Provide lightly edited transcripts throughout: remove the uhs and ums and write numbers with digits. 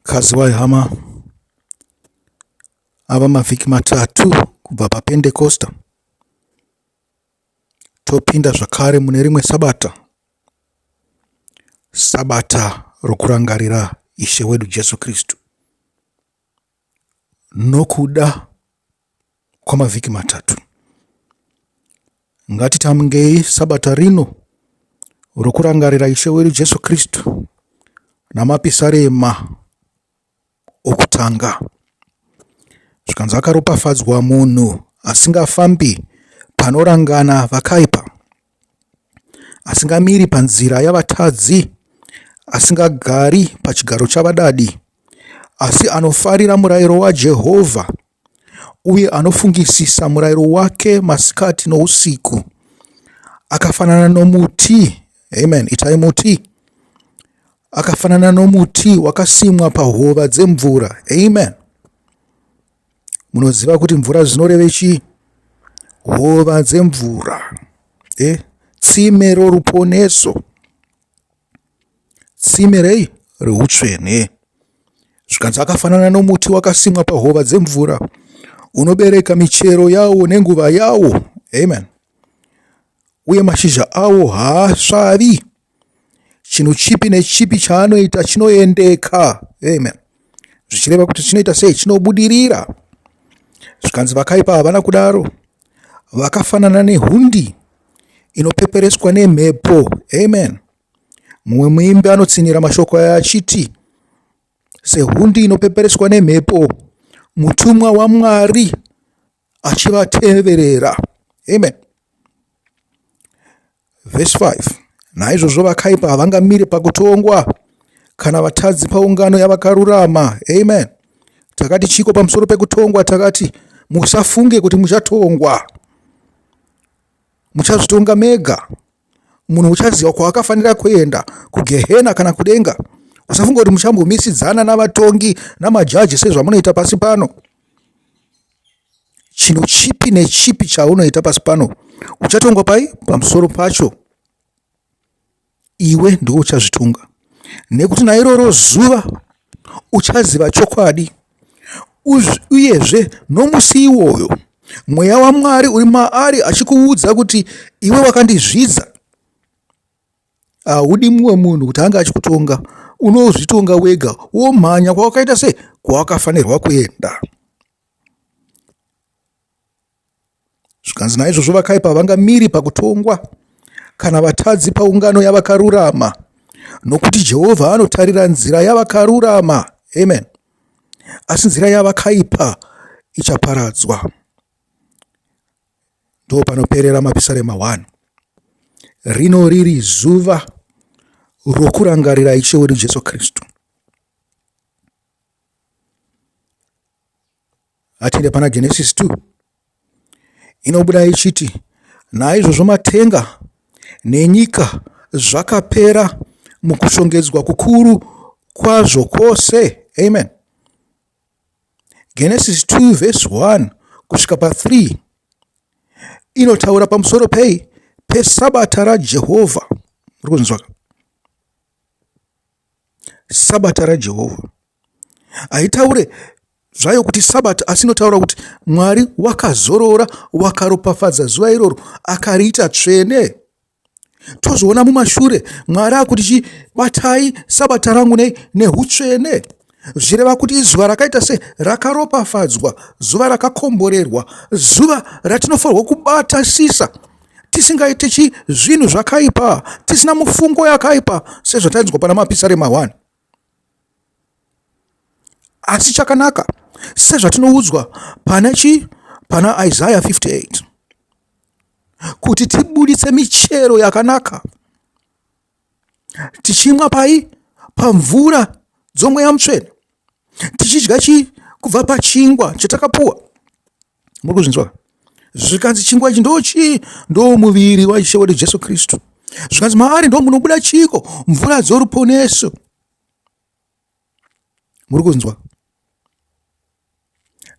Kaziwai hama, ava mavhiki matatu kubva paPentekosta. Topinda zvakare mune rimwe sabata, sabata rokurangarira Ishe wedu Jesu Kristu nokuda kwamavhiki matatu. Ngatitangei sabata rino rokurangarira Ishe wedu Jesu Kristu namapisarema okutanga. Zvikanzi akaropafadzwa munhu asingafambi panorangana vakaipa, asingamiri panzira yavatadzi, asingagari pachigaro chavadadi, asi anofarira murayiro waJehovha uye anofungisisa murayiro wake masikati nousiku. Akafanana nomuti, amen, itai muti, akafanana nomuti wakasimwa pahova dzemvura, amen. Munoziva kuti mvura zvinoreve chii? Hova dzemvura, eh? Tsime roruponeso. Tsime rei reutsvene. Zvikanzi akafanana nomuti wakasimwa pahova dzemvura, unobereka michero yawo nenguva yawo. Amen. Uye mashizha awo haasvavi. Chinhu chipi nechipi chaanoita chinoendeka. Amen. Zvichireva kuti chinoita sei? Chinobudirira. Zvikanzi vakaipa havana kudaro, vakafanana nehundi inopepereswa nemhepo. Amen. Mumwe muimbi anotsinhira mashoko aya achiti, Sehundi inopepereswa nemhepo, mutumwa waMwari achivateverera. Amen. Vhesi 5 Naizvozvo vakaipa havangamiri pakutongwa, kana vatadzi paungano yavakarurama. Amen. Takati chiko pamusoro pekutongwa? Takati musafunge kuti muchatongwa, muchazvitonga mega. Munhu uchaziva kwaakafanira kuenda, kugehena kana kudenga. Usafunga kuti muchambomisidzana navatongi namajaji sezvamunoita pasi pano. Chinhu chipi nechipi chaunoita pasi pano uchatongwa pai pamusoro pacho. Iwe ndiwe uchazvitonga, nekuti nairoro zuva uchaziva chokwadi, uyezve nomusi iwoyo mweya waMwari uri maari achikuudza kuti iwe wakandizvidza. Haudi mumwe munhu kuti ange achikutonga, unozvitonga wega, womhanya kwawakaita sei, kwawakafanirwa kuenda. Zvikanzi naizvozvo vakaipa havangamiri pakutongwa, kana vatadzi paungano yavakarurama, nokuti Jehovha anotarira nzira yavakarurama. Amen. Asi nzira yavakaipa ichaparadzwa. Ndo panoperera Mapisarema 1. Rino riri zuva rokurangarira Ishe wedu Jesu Kristu. Ngatiende pana Genesis 2 inobuda ichiti, Naizvozvo matenga nenyika zvakapera mukushongedzwa kukuru kwazvo kwose. Amen. Genesis 2 verse 1 kusvika pa3 inotaura pamusoro pei? Pesabata raJehovha. Muri kunzwa? Sabata raJehovha. Haitaure zvayo kuti sabata, asi inotaura kuti Mwari wakazorora, wakaropafadza zuva iroro, akariita tsvene. Tozoona mumashure Mwari akuti chi batai sabata rangu nei nehutsvene, zvichireva kuti izuva rakaita se rakaropafadzwa, zuva rakakomborerwa, zuva ratinofanirwa kubata sisa tisingaite chi zvinhu zvakaipa, tisina mufungo yakaipa sezvatainzwa pana Mapisarema 1. Asi chakanaka sezvatinoudzwa pana chi pana Isaya 58 kuti tibuditse michero yakanaka tichimwa pai pamvura dzomweya mutsvene, tichidya chii kubva pachingwa chatakapuwa. Muri kuzvinzwa? Zvikanzi chingwa ichi ndo chii? Ndo muviri waIshe wedu Jesu Kristu. Zvikanzi maari ndo munobuda chiko? Mvura dzoruponeso. Muri kunzwa?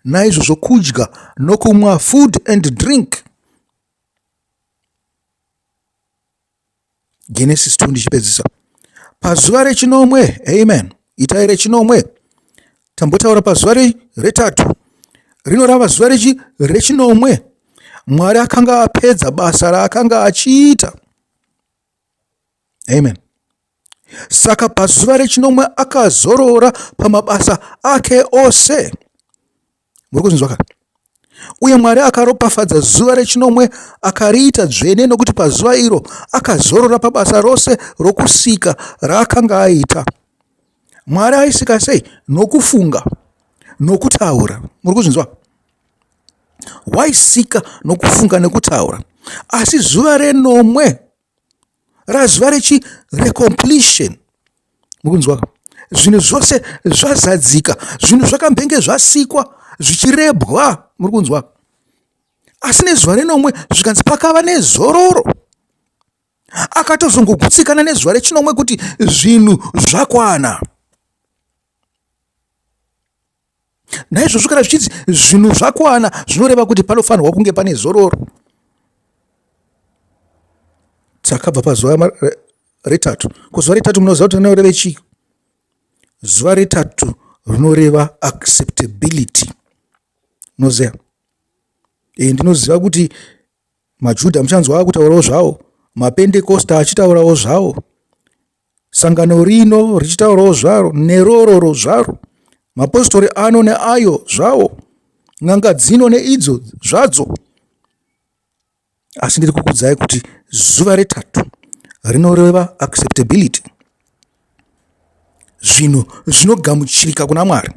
Naizvozvo kudya nokumwa, food and drink. Genesis 2 ndichipedzisa. Pazuva rechinomwe, amen, itai rechinomwe. Tambotaura pazuva retatu rinorava zuva rechi rechinomwe. Mwari akanga apedza basa raakanga achiita. Amen. Saka pazuva rechinomwe akazorora pamabasa ake ose. Muri kuzvinzwa ka? Uye Mwari akaropafadza zuva rechinomwe akariita dzvene nokuti pazuva iro akazorora pabasa rose rokusika raakanga aita. Mwari aisika sei? Nokufunga, nokutaura. Muri kuzvinzwa? Waisika nokufunga nekutaura. Asi zuva renomwe razuva rechi recompletion mukunzwa zvinhu zvose zvazadzika zvinhu zvakambenge zvasikwa zvichirebwa muri kunzwa asi nezuva renomwe zvikanzi pakava nezororo akatozongogutsikana nezuva rechinomwe kuti zvinhu zvakwana Naizvozvo kana zvichinzi zvinhu zvakwana zvinoreva kuti panofanirwa kunge pane zororo. Takabva pazuva retatu. Ko zuva retatu munoziva kuti rinoreve chii? Zuva retatu rinoreva acceptability. Munoziva? E, ndinoziva kuti maJudha muchanzwa akutaurawo zvawo, maPentekosta achitaurawo zvawo, Sangano rino richitaurawo zvaro nerororo zvaro, mapositori ano neayo zvawo, n'anga dzino neidzo zvadzo. Asi ndiri kukudzai kuti zuva retatu rinoreva acceptability, zvinhu zvinogamuchirika kuna Mwari.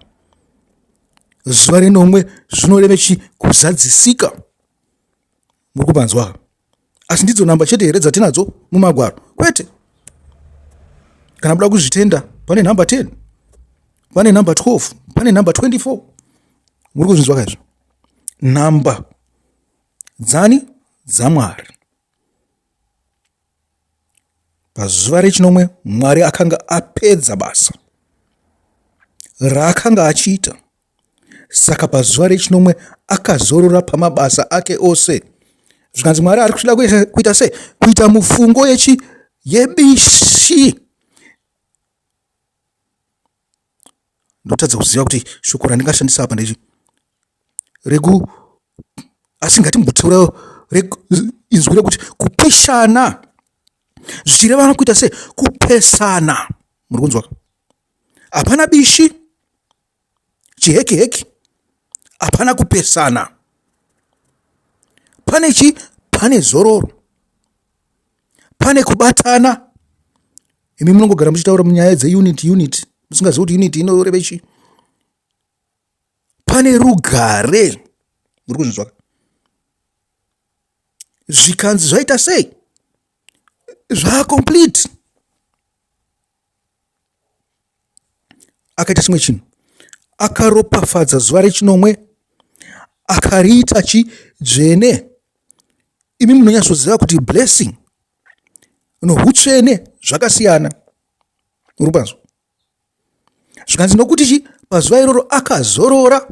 Zuva renomwe zvinoreve chi kuzadzisika. Muri kupanzwa? Asi ndidzo namba chete here dzatinadzo mumagwaro? Kwete. Kana muda kuzvitenda, pane nhamba 10, pane nhamba 12, pane nhamba 24. Muri kuzvinzwa kaizvo? Nhamba dzani? DzaMwari. Pazuva rechinomwe Mwari akanga apedza basa raakanga achiita. Saka pazuva rechinomwe akazorora pamabasa ake ose. Zvikanzi Mwari ari kuchida kuita sei? Kuita mufungo yechi yebishi. Ndotadza kuziva kuti shoko randingashandisa apa ndechi reku asi ngatimbotaura inzwi rekuti kupishana zvichireva kuita sei kupesana muri kunzwa hapana bishi chiheki heki hapana kupesana pane chi pane zororo pane kubatana imi munongogara muchitaura munyaya dzeunity unity musingazivi kuti unity inoreve chii pane rugare muri kuzvinzwa zvikanzi zvaita sei zvacomplete akaita chimwe chinhu akaropafadza zuva rechinomwe akariita chidzvene imi munonyatsoziva kuti blessing nohutsvene zvakasiyana uri panzwa zvikanzi nokuti chi pazuva iroro akazorora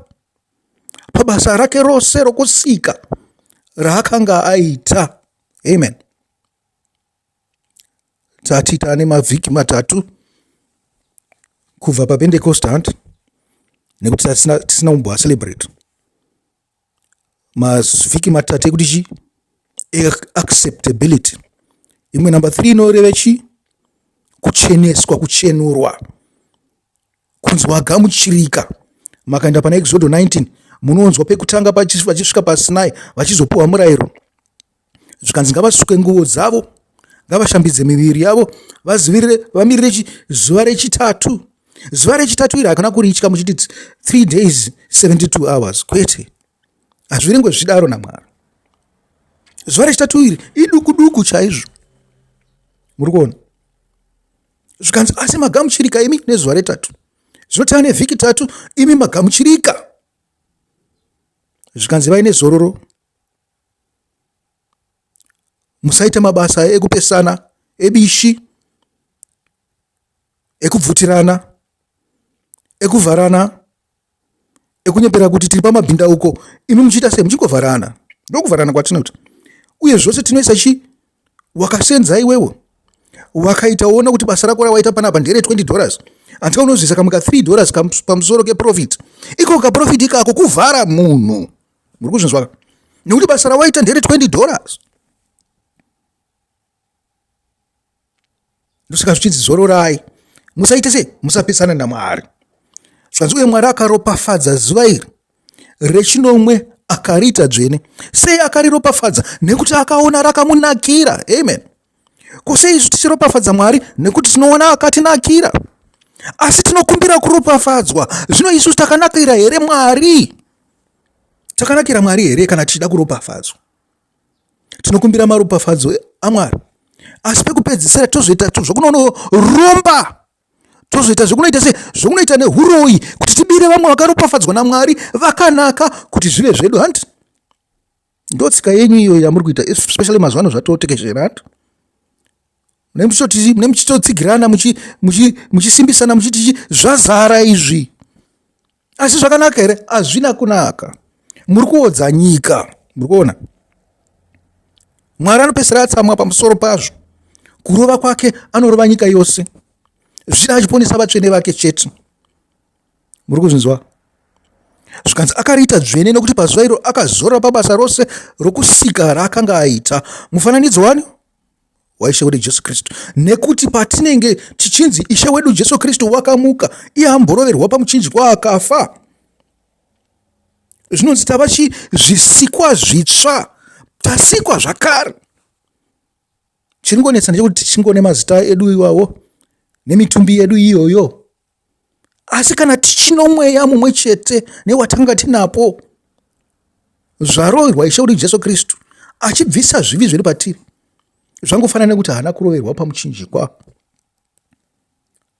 pabasa rake rose rokusika raakanga aita amen tati taane mavhiki matatu kubva papentecost hanti nekuti tisina kumboacelebrate mavhiki matatu ekuti chi acceptability imwe number 3 inoreve chi kucheneswa kuchenurwa kunzi wagamuchirika makaenda pana exodo 19 munonzwa pekutanga vachisvika pasinai vachizopiwa murayiro zvikanzi ngavasuke nguvo dzavo ngavashambidze miviri yavo vazivirire vamirire chi zuva rechitatu zuva rechitatu iri hakuna kuritya muchiti 3 days 72 hours kwete hazviringwe zvichidaro namwari zuva rechitatu iri iduku duku chaizvo muri kuona zvikanzi asi magamuchirika imi nezuva retatu zvino tava nevhiki tatu imi magamuchirika zvikanzi vaine zororo musaita mabasa ekupesana ebishi ekubvutirana ekuvharana ekunyepera kuti tiri pamabhindauko imi muchiita sei muchingovharana ndokuvharana kwatinoita uye zvose tinoisa chi wakasenza iwewe wakaita woona kuti basa rako rawaita panapa ndere 20 dollars Andika unozoisa kamwe ka 3 dollars pamusoro keprofit. Iko kaprofit ikako kuvhara munhu. Muri kuzvinzwa? Nekuti basa rawaita ndere 20 dollars. Ndosaka zvichinzi zororai. Musaite sei? Musapesana naMwari. Zvikanzi uye Mwari akaropafadza zuva iri rechinomwe akariita dzvene. Sei akariropafadza? Nekuti akaona rakamunakira. Amen. Ko sei isu tichiropafadza Mwari? Nekuti tinoona akatinakira. Asi tinokumbira kuropafadzwa. Zvino isu takanakira here Mwari? Takanakira Mwari here kana tichida kuropafadzwa? Tinokumbira maropafadzo aMwari. Asi pekupedzisira tozoita zvokunonoromba. Tozoita zvekunoita sei? Zvokunoita nehuroyi kuti tibire vamwe vakaropafadzwa naMwari vakanaka kuti zvive zvedu hanti? Ndotsika yenyu iyo yamuri kuita especially mazuva ano zvatotekeshera hanti? Mune muchitotsigirana muchisimbisana muchiti zvazara izvi. Asi zvakanaka here? Hazvina kunaka. Muri kuodza nyika. Muri kuona? Mwari anopedzisira atsamwa pamusoro pazvo. Kurova kwake anorova nyika yose. Zvichida achiponesa vatsvene vake chete. Muri kuzvinzwa? Zvikanzi akariita dzvene nokuti pazuva iro akazorora pabasa rose rokusika raakanga aita. Mufananidzo wani? waIshe wedu Jesu Kristu. Nekuti patinenge tichinzi Ishe wedu Jesu Kristu wakamuka, iye amboroverwa pamuchinjikwa akafa. Zvinonzi tava chi zvisikwa zvitsva, tasikwa zvakare. Chiringonetsa ndechekuti tichingone mazita edu iwawo nemitumbi yedu iyoyo. Asi kana tichino mweya mumwe chete newatanga tinapo, zvaroverwa Ishe wedu Jesu Kristu achibvisa zvivi zviri patiri, zvangofanana nekuti haana kuroverwa pamuchinjikwa.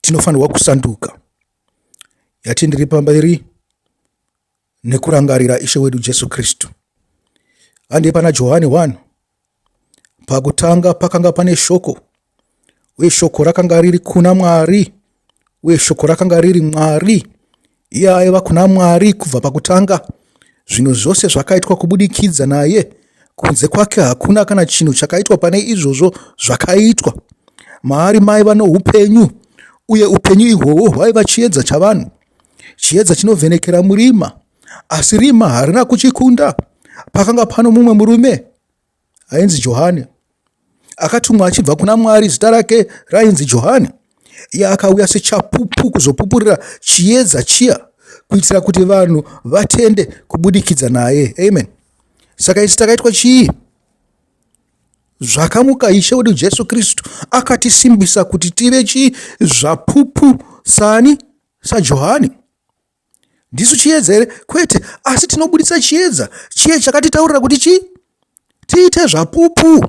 Tinofanirwa kusanduka. Yati ndiri pamberi nekurangarira Ishe wedu Jesu Kristu. Handei pana Johani 1. Pakutanga pakanga pane shoko, uye shoko rakanga riri kuna Mwari, uye shoko rakanga riri Mwari. Iye aiva kuna Mwari kubva pakutanga. Zvinhu zvose zvakaitwa kubudikidza naye. Kunze kwake hakuna kana chinhu chakaitwa pane izvozvo zvakaitwa. Maari maiva noupenyu, uye upenyu ihwohwo hwaiva chiedza chavanhu. Chiedza chinovhenekera murima, asi rima harina kuchikunda. Pakanga pano mumwe murume ainzi Johani, akatumwa achibva kuna Mwari, zita rake rainzi Johani. Iye akauya sechapupu kuzopupurira chiedza chiya kuitira kuti vanhu vatende kubudikidza naye. Amen. Saka isu takaitwa chii? Zvakamuka Ishe wedu Jesu Kristu akatisimbisa kuti tive chii? Zvapupu sani? SaJohani. Ndisu chiedza here? Kwete, asi tinobudisa chiedza chiye chakatitaurira kuti chii? Tiite zvapupu.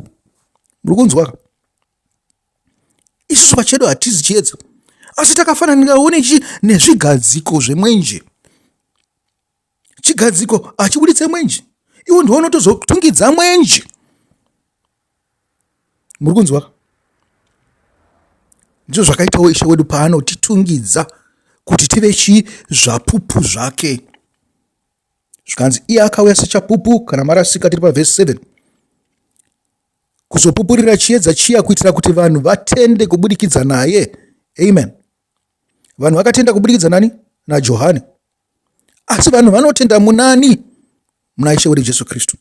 Muri kunzwa? Isusu pachedu hatizi chiedza, asi takafananirawo nechi nezvigadziko zvemwenje. Chigadziko hachibuditse mwenje, iwo ndiwo unotozotungidza mwenje. Muri kunzwa? Ndizvo zvakaitawo Ishe wedu paanotitungidza kuti tive chii? Zvapupu zvake. Zvikanzi iye akauya sechapupu, kana marasika tiri pavhesi 7 kuzopupurira chiedza chiya kuitira kuti vanhu vatende kubudikidza naye. Amen. Vanhu vakatenda kubudikidza nani? NaJohani. Asi vanhu vanotenda munani? Muna Ishe wedu Jesu Kristu.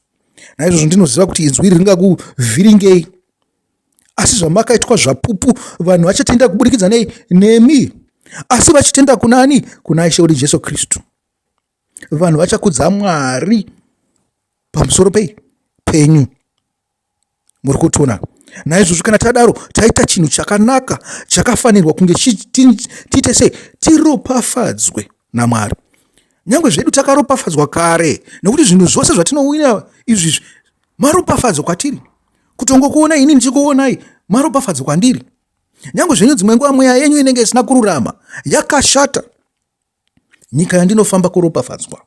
Naizvozvo ndinoziva kuti inzwi iri ringakuvhiringei, asi zvamakaitwa zvapupu, vanhu vachatenda kubudikidza nei? Nemi. Asi vachitenda kunani? Kuna Ishe wedu Jesu Kristu. Vanhu vachakudza Mwari pamusoro pei? Penyu. Muri kutiona? Naizvozvo kana tadaro taita chinhu chakanaka chakafanirwa kunge tiite sei? Tiropafadzwe naMwari. Nyange zvedu takaropafadzwa kare, nekuti zvinhu zvose zvatinowina izvi maropafadzo kwatiri. Kutongokuona ini ndichikuonai maropafadzo kwandiri. Nyange zvenyu dzimwe nguva mweya yenyu inenge isina kururama, yakashata. Nyika yandinofamba kuropafadzwa,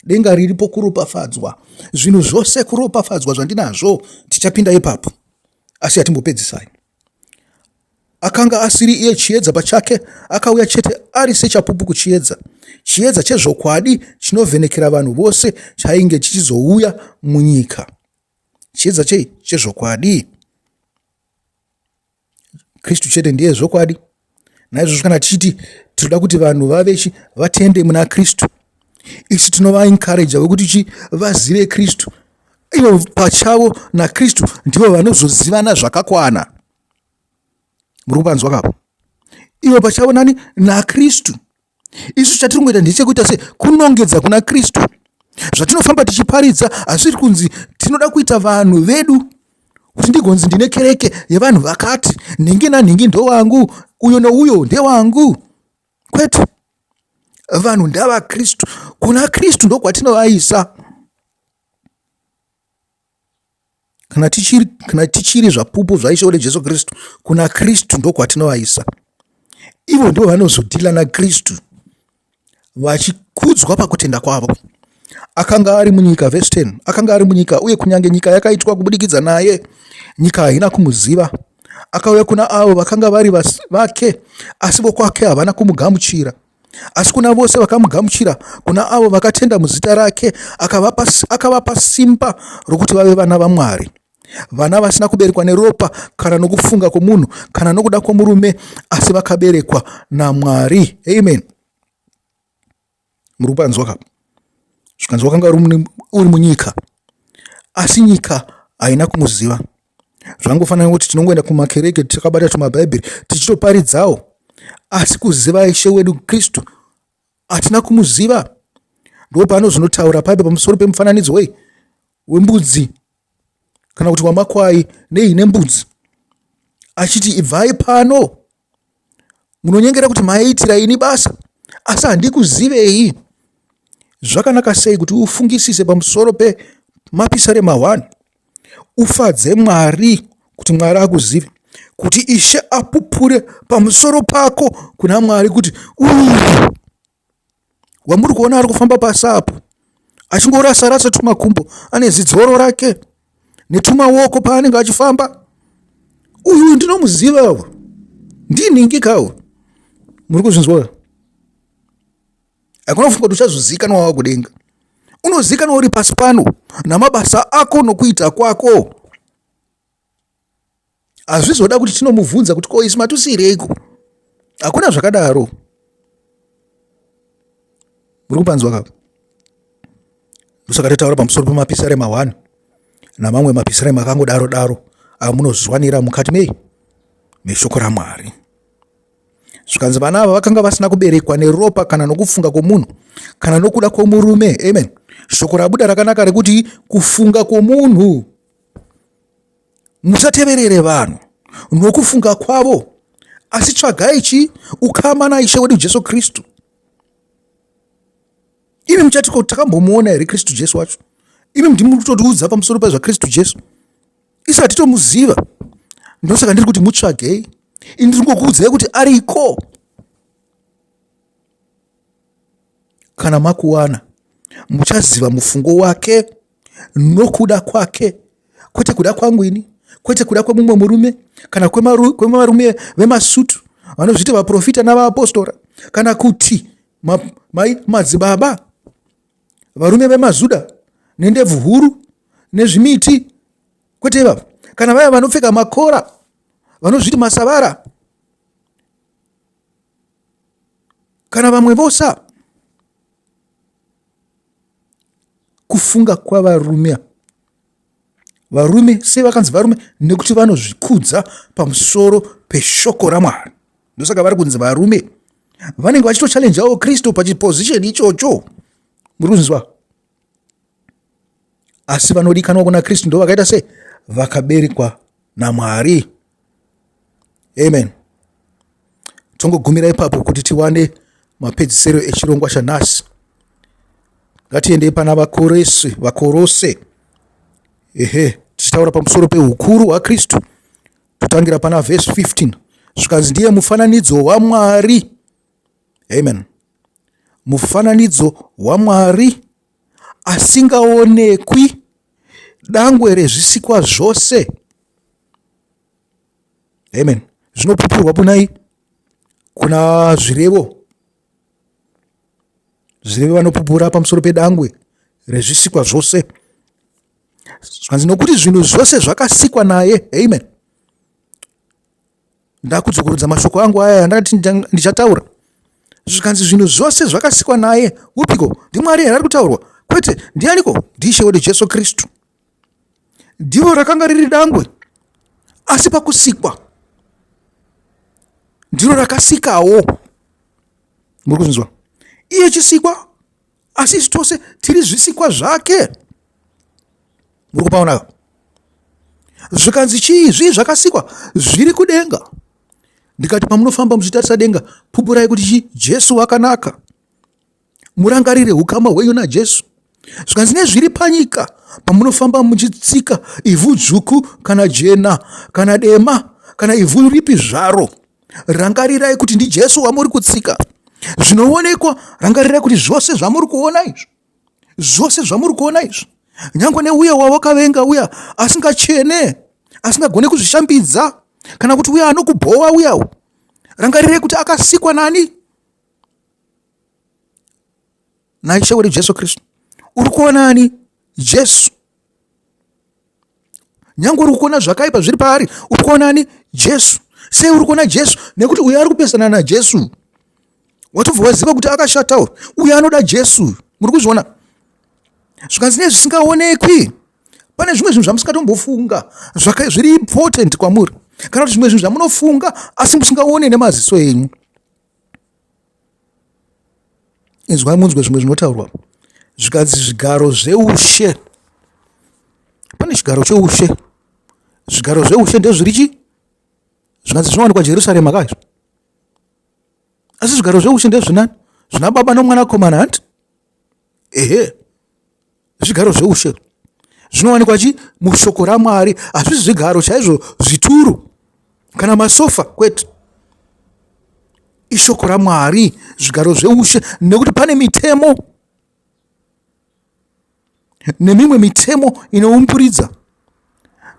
denga riripo kuropafadzwa, zvinhu zvose kuropafadzwa zvandinazvo. Tichapinda ipapo, asi hatimbopedzisai. Akanga asiri iye chiedza pachake, akauya chete ari sechapupu kuchiedza. Chiedza chezvokwadi chinovhenekera vanhu vose chainge chichizouya munyika. Chiedza chei? Chezvokwadi. Kristu chete ndiye zvokwadi. Naizvozvo kana tichiti tinoda kuti vanhu vave vatende muna Kristu, isu tinovaencouraja wekuti chi vazive Kristu. Ivo pachavo naKristu ndivo vanozozivana zvakakwana. Muri kupanzwa kapo? Ivo pachavo nani? NaKristu. Isu chatiri kungoita ndechekuita se kunongedza kuna Kristu. Zvatinofamba tichiparidza hazviri kunzi tinoda kuita vanhu vedu kuti ndigonzi ndine kereke yevanhu vakati nhingi nanhingi ndowangu, uyo nouyo ndewangu. Kwete, vanhu ndavaKristu. Kuna Kristu ndokwatinovaisa. Kana tichiri, kana tichiri zvapupu zvaIshe wedu Jesu Kristu, kuna Kristu ndokwatinovaisa. Ivo ndivo vanozodhila naKristu vachikudzwa pakutenda kwavo. Akanga ari munyika, vhesi 10, akanga ari munyika uye kunyange nyika yakaitwa kubudikidza naye, nyika haina kumuziva. Akauya kuna avo vakanga vari vake, asi vokwake havana kumugamuchira. Asi kuna vose vakamugamuchira, kuna avo vakatenda muzita rake, akavapa, akavapa simba rokuti vave vana vaMwari, vana vasina kuberekwa neropa kana nokufunga kwomunhu kana nokuda kwomurume, asi vakaberekwa naMwari. Amen. Muri kupanzwa ka? Zvikanzi wakanga uri munyika, asi nyika haina kumuziva. Zvangofanana kuti tinongoenda kumakereke takabata tumabhaibheri tichitoparidzawo, asi kuziva Ishe wedu Kristu hatina kumuziva. Ndipo paanozonotaura paipe pamusoro pemufananidzo wei wembudzi kana kuti wamakwai neine mbudzi, achiti ibvai pano, munonyengera kuti maiitira ini basa, asi handikuzivei. Zvakanaka sei kuti ufungisise pamusoro pemapisarema 1 ufadze Mwari, kuti Mwari akuzive, kuti Ishe apupure pamusoro pako kuna Mwari kuti uyu wamuri kuona ari kufamba pasi apo achingorasa rasa tumakumbo, ane zidzoro rake netumaoko paanenge achifamba, uyu ndinomuziva, ndinhingi kawo. Muri kuzvinzwa? Hakuna kufunga kuti uchazozikanwa wava kudenga. Unozikanwa uri pasi pano namabasa ako nokuita kwako. Hazvizoda kuti tinomubvunza kuti ko isu matusiireiko. Hakuna zvakadaro. Muri kupanzwa ka? Ndosaka tataura pamusoro pemapisarema 1 namamwe mapisarema akangodaro daro amunozwanira mukati mei meshoko raMwari. Zvikanzi vana ava vakanga vasina kuberekwa neropa kana nokufunga kwomunhu kana nokuda kwomurume. Amen. Shoko rabuda rakanaka rekuti kufunga kwomunhu. Musateverere vanhu nokufunga kwavo, asi tsvagai chi ukama naIshe wedu Jesu Kristu. Imi muchati ko takambomuona here Kristu Jesu wacho? Imi ndimi kutotiudza pamusoro pezvaKristu Jesu. Isu hatitomuziva. Ndosaka ndiri kuti mutsvagei. Ini ndiri kungokuudzai kuti ariko. Kana makuwana, muchaziva mufungo wake nokuda kwake, kwete kuda kwangu ini, kwete kuda kwemumwe murume kana kwemarume vemasutu vanozviita vaprofita navaapostora kana kuti mai madzibaba varume vemazuda nendebvu huru nezvimiti, kwete ivavo, kana vaya vanopfeka makora vanozviti masavara kana vamwe vose. Kufunga kwavarume, varume sei vakanzi varume? Nekuti vanozvikudza pamusoro peshoko raMwari, ndosaka vari kunzi varume. Vanenge vachitochallenjawo Kristu pachiposition ichocho. Muri kunzwa? Asi vanodikanwa kuna Kristu ndo vakaita sei? Vakaberekwa naMwari. Amen. Tongogumira ipapo kuti tiwane mapedzisero echirongwa chanhasi. Ngatiendei pana Vakorese, Vakorose. Ehe, tichitaura pamusoro peukuru hwaKristu. Totangira pana vhesi 15. Zvikanzi ndiye mufananidzo waMwari. Amen. Mufananidzo waMwari asingaonekwi, dangwe rezvisikwa zvose. Amen. Zvinopupurwa punai kuna zvirevo. Zvirevo vanopupura pamusoro pedangwe rezvisikwa zvose. Zvikanzi nokuti zvinhu zvose zvakasikwa naye. Amen. Ndakudzokorodza mashoko angu aya andati ndichataura. Zvikanzi zvinhu zvose zvakasikwa naye. Upiko? NdiMwari here ari kutaurwa? Kwete, ndianiko? NdiIshe wedu Jesu Kristu. Ndivo rakanga riri dangwe, asi pakusikwa ndiro rakasikawo. Muri kuzvinzwa? Iye chisikwa, asi isu tose tiri zvisikwa zvake. Muri kupaona? Zvikanzi chii? Zvii zvakasikwa zviri kudenga? Ndikati pamunofamba muchitarisa denga, pupurai kuti chii? Jesu wakanaka. Murangarire ukama hwenyu naJesu. Zvikanzi nezviri panyika, pamunofamba muchitsika ivhu dzvuku kana jena kana dema kana ivhu ripi zvaro, rangarirai kuti ndiJesu wamuri kutsika. Zvinoonekwa, rangarirai kuti zvose zvamuri kuona izvi, zvose zvamuri kuona izvi, nyange neuya wawakavenga uya asingachene, asingagone kuzvishambidza, kana kuti uya anokubhowa uya, rangarirai kuti akasikwa nani? NaIshe wedu Jesu Kristu. Uri kuona ani? Jesu. Nyange uri kuona zvakaipa zviri paari, uri kuona ani? Jesu. Sei uri kuona Jesu? Nekuti uyo ari kupesana naJesu. Watobva waziva kuti akashata uyu. Uyo anoda Jesu. Muri kuzviona? Zvikanzi nezvisingaonekwi. Pane zvimwe zvinhu zvamusingatombofunga zviri important kwamuri. Kana kuti zvimwe zvinhu zvamunofunga asi musingaone nemaziso enyu. Inzwai munzwe zvimwe zvinotaurwa. Zvikanzi zvigaro zveushe. Pane chigaro cheushe. Zvigaro zveushe ndezviri chi? Zvikanzi zvinowanikwa Jerusarema ka izvo. Asi zvigaro zveushe ndezvinani? Zvina baba nomwanakomana hanti? Ehe. Zvigaro zveushe zvinowanikwa chi mushoko raMwari. Hazvisi zvigaro chaizvo zvituru kana masofa kwete. Ishoko raMwari, zvigaro zveushe, nekuti pane mitemo nemimwe mitemo inoumburidza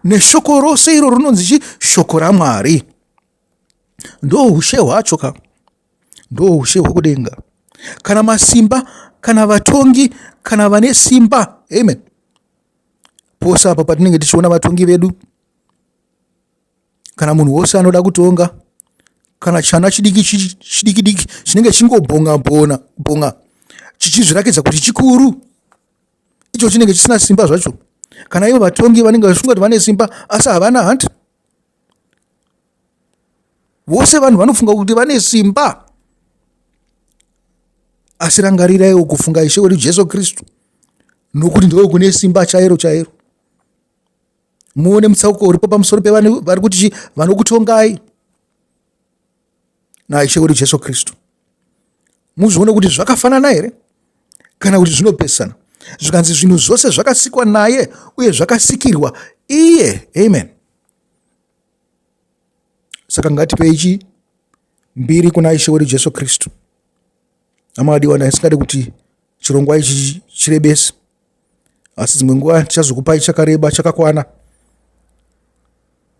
neshoko rose iro rinonzi chi shoko raMwari. Ndo ushe hwacho ka. Ndo ushe hwekudenga. Kana masimba, kana vatongi, kana vane simba. Amen. Pose apa patinenge tichiona vatongi vedu, kana munhu wose anoda kutonga, kana chana chidiki chidiki diki chinenge chingobhonga bhona bhonga chichizvirakidza kuti chikuru, icho chinenge chisina simba zvacho. Kana ivo vatongi vanenge vachifunga kuti vane simba asi havana hanti. Vose vanhu vanofunga kuti vane simba, asi rangariraiwo kufunga Ishe wedu Jesu Kristu, nokuti ndiko kune simba chairo chairo. Muone mutsauko uripo pamusoro pevanhu vari kuti vanokutongai naIshe wedu Jesu Kristu. Muzvione kuti zvakafanana here kana kuti zvinopesana. Zvikanzi zvinhu zvose zvakasikwa naye uye zvakasikirwa iye. Amen. Saka ngatipei chi mbiri kuna Ishe wedu Jesu Kristu. Hama vadiwa, ndisingade kuti chirongwa ichi chirebese, asi dzimwe nguva tichazokupai chakareba chakakwana,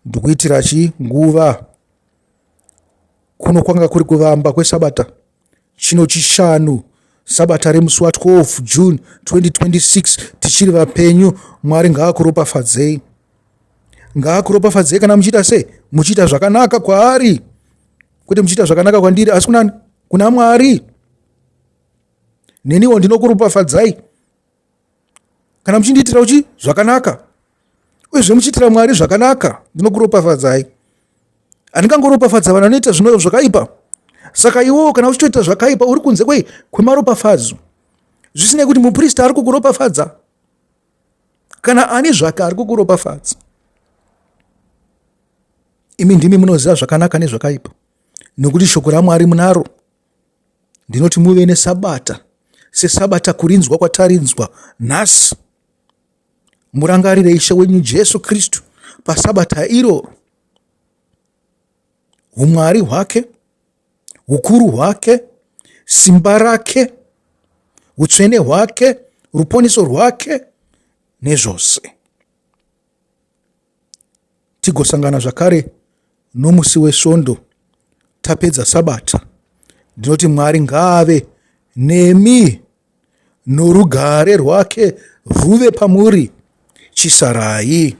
ndikuitira chi nguva. Kuno kwanga kuri kuvamba kwesabata chino chishanu, sabata remusi wa 12 June 2026, tichiri vapenyu. Mwari ngaakuropafadzei, ngaakuropafadzei kana muchiita sei, muchiita zvakanaka kwaari, kwete muchiita zvakanaka kwandiri, asi kunani? Kuna Mwari. Neniwo ndinokuropafadzai kana muchindiitira uchi zvakanaka, uyezve muchiitira Mwari zvakanaka, ndinokuropafadzai. Handingangoropafadza vanhu vanoita zvino zvakaipa. Saka iwewo kana uchitoita zvakaipa uri kunze kwei kwemaropafadzo, zvisinei kuti muprista ari kukuropafadza kana ani zvake ari kukuropafadza. Imi ndimi munoziva zvakanaka nezvakaipa, nokuti shoko raMwari munaro. Ndinoti muve nesabata sesabata kurinzwa kwatarinzwa nhasi. Murangarire Ishe wenyu Jesu Kristu pasabata iroro, umwari hwake, ukuru hwake, simba rake, utsvene hwake, ruponiso rwake nezvose. Tigosangana zvakare nomusi weSvondo tapedza Sabata. Ndinoti Mwari ngaave nemi norugare rwake rwuve pamuri. Chisarai.